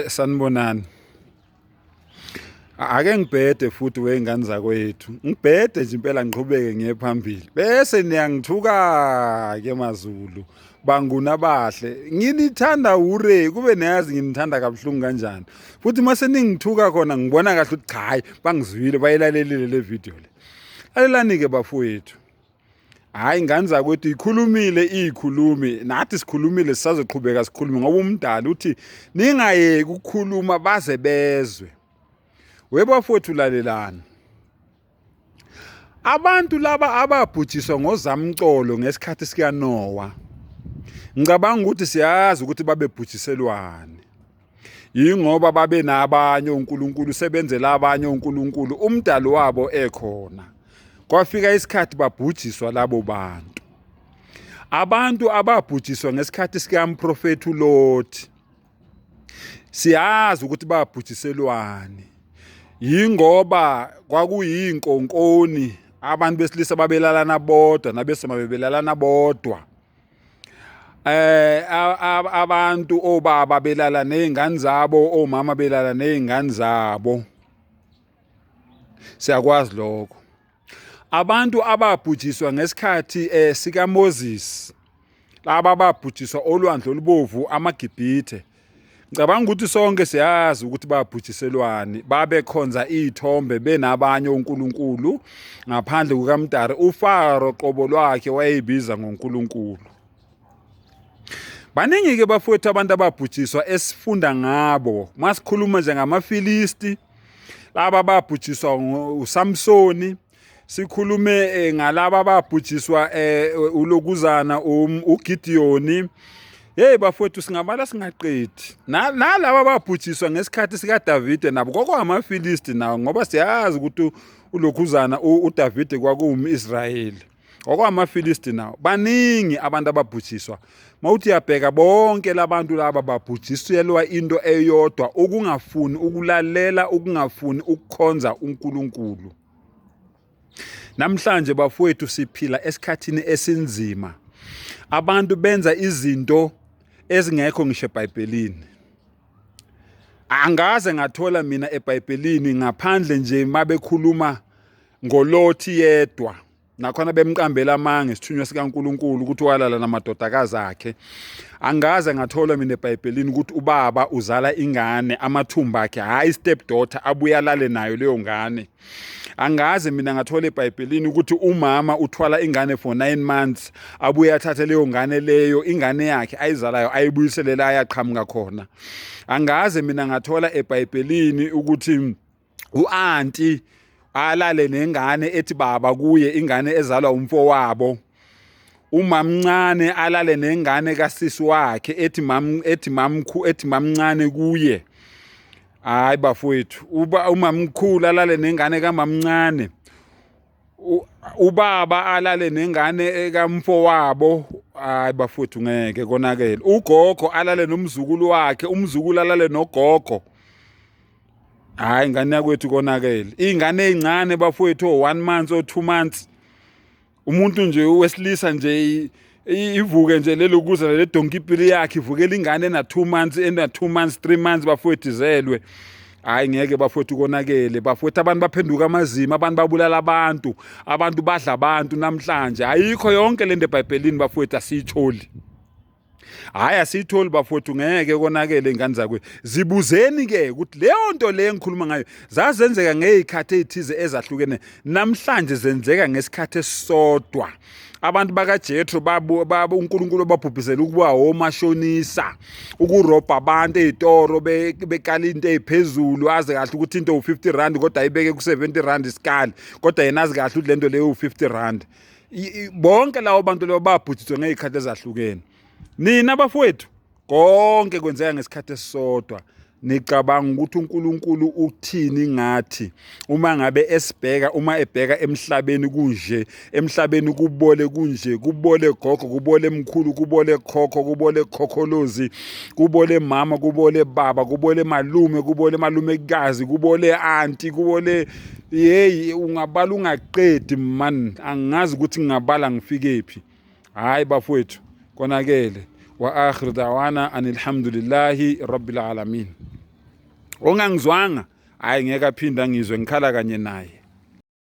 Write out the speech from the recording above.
Sanibonani. Ake ngibhede futhi wey'ngane zakwethu. Ngibhede nje impela ngiqhubeke ngiye phambili. Bese niyangithuka-ke maZulu. Banguni abahle. Nginithanda hure kube niyazi nginithanda kabuhlungu kanjani. Futhi uma seningithuka khona ngibona kahle ukuthi cha hhayi bangizwile bayilalelile le video le. Lalelani-ke bafowethu. Hhayi ngane zakwethu ikhulumile iyikhulumi nathi sikhulumile sisazoqhubeka sikhulume ngoba umdali uthi ningayeki ukukhuluma baze bezwe. Webafowethu lalelani. Abantu laba ababhujiswa ngozamcolo ngesikhathi sikaNowa ngicabanga ukuthi siyazi ukuthi babebhujiselwani. Yingoba babe nabanye onkulunkulu sebenzela abanye onkulunkulu umdali wabo ekhona. Kwafika isikhathi babhujiswa labo bantu. Abantu ababhujiswa ngesikhathi sikamprofethi uLothi siyazi ukuthi babhujiselwani. Yingoba kwakuyinkonkoni abantu besilisa babelalana bodwa nabesimame bebelalana bodwa. Abantu obaba belala nezingane zabo, omama belala nezingane zabo. Siyakwazi lokho. Abantu ababhujiswa ngesikhathi sikaMoses, laba ababhujiswa olwandle olubovu amaGibhithe. Ngicabanga ukuthi sonke siyazi ukuthi babhujiselwani, babekhonza iy'thombe benabanye onkulunkulu ngaphandle kukaMdali. UFaro qobo lwakhe wayeyibiza ngoNkulunkulu. Baningi-ke bafowethu abantu ababhujiswa esifunda ngabo. Masikhuluma nje ngamaFilisti, laba babhujiswa uSamsoni, sikhulume ngalaba ababhujiswa ulokuzana uGidiyoni. Hey bafowethu singabala singaqedi. Nalaba ababhujiswa ngesikhathi sikaDavide nabo kwakuwamaFilisti nawo ngoba siyazi ukuthi ulokhuzana uDavide kwakuwumIsrayeli. KwakuwamaFilisti nawo. Baningi abantu ababhujiswa. Mawuthi uyabheka bonke labantu laba babhujiselwa into eyodwa, ukungafuni ukulalela, ukungafuni ukukhonza uNkulunkulu. Namhlanje bafowethu siphila esikhathini esinzima. Abantu benza izinto ezingekho ngisho eBhayibhelini. Angaze ngathola mina eBhayibhelini ngaphandle nje mabekhuluma ngoLothi yedwa. Nakhona bemqambela amanga isithunywa sikaNkulunkulu ukuthi walala namadodakazi akhe. Angaze ngathola mina eBhayibhelini ukuthi ubaba uzala ingane amathumba akhe, hhayi step daughter, abuye alale nayo leyo ngane. Angaze mina ngathola eBhayibhelini ukuthi umama uthwala ingane for 9 months, abuye athathe leyo ngane leyo, ingane yakhe ayizalayo ayibuyisele la ayaqhamuka khona. Angaze mina ngathola eBhayibhelini ukuthi u-anti alale nengane ethi baba kuye, ingane ezalwa umfowabo. Umamncane alale nengane kasisi wakhe ethi mam, ethi mamkhu, ethi mamncane kuye. Hayi bafowethu, uba umamkhulu alale nengane kamamncane, ubaba alale nengane kamfowabo. Hayi bafowethu, ngeke konakele. Ugogo alale nomzukulu wakhe, umzukulu alale nogogo. Hayi ingane yakwethu konakele. Iy'ngane ey'ncane bafowethu, o-1 month, o-2 months. Umuntu nje wesilisa nje ivuke nje lelo kuza le donkey pili yakhe ivukela ingane ena 2 months, ena 2 months, 3 months bafowethu izelwe. Hayi ngeke bafowethu konakele. Bafowethu abantu baphenduka amazima, abantu babulala abantu, abantu badla abantu namhlanje. Ayikho yonke lento eBhayibhelini bafowethu, asiyitholi. Hayi asiyitholi bafowethu, ngeke konakele ingane zakwethu. Zibuzeni ke ukuthi leyo nto le engikhuluma ngayo zazenzeka ngezikhathi ezithize ezahlukene, namhlanje zenzeka ngesikhathi esisodwa. Abantu bakaJethro babo uNkulunkulu babhubhisela ukuba omashonisa, ukurobha abantu ezitoro bekala into eziphezulu, aze kahle ukuthi into u50 rand kodwa ayibeke ku70 rand isikali, kodwa yena azi kahle ukuthi lento leyo u50 rand. Bonke labo bantu labo babhujiswe ngezikhathi ezahlukene. Nina bafowethu, konke kwenzeka ngesikhathi esisodwa. Nicabanga ukuthi uNkulunkulu uthini ngathi uma ngabe esibheka, uma ebheka emhlabeni kunje, emhlabeni kubole kunje, kubole gogo, kubole mkhulu, kubole khokho, kubole khokholozi, kubole mama, kubole baba, kubole malume, kubole malumekazi, kubole anti, kubole yeyi, ungabala ungaqedi man, angazi ukuthi ngingabala ngifikephi. Hayi bafowethu, konakele. Wa akhir da'wana anilhamdulillahi rabbil alamin. Ongangizwanga, hayi, ngeke aphinde angizwe ngikhala kanye naye.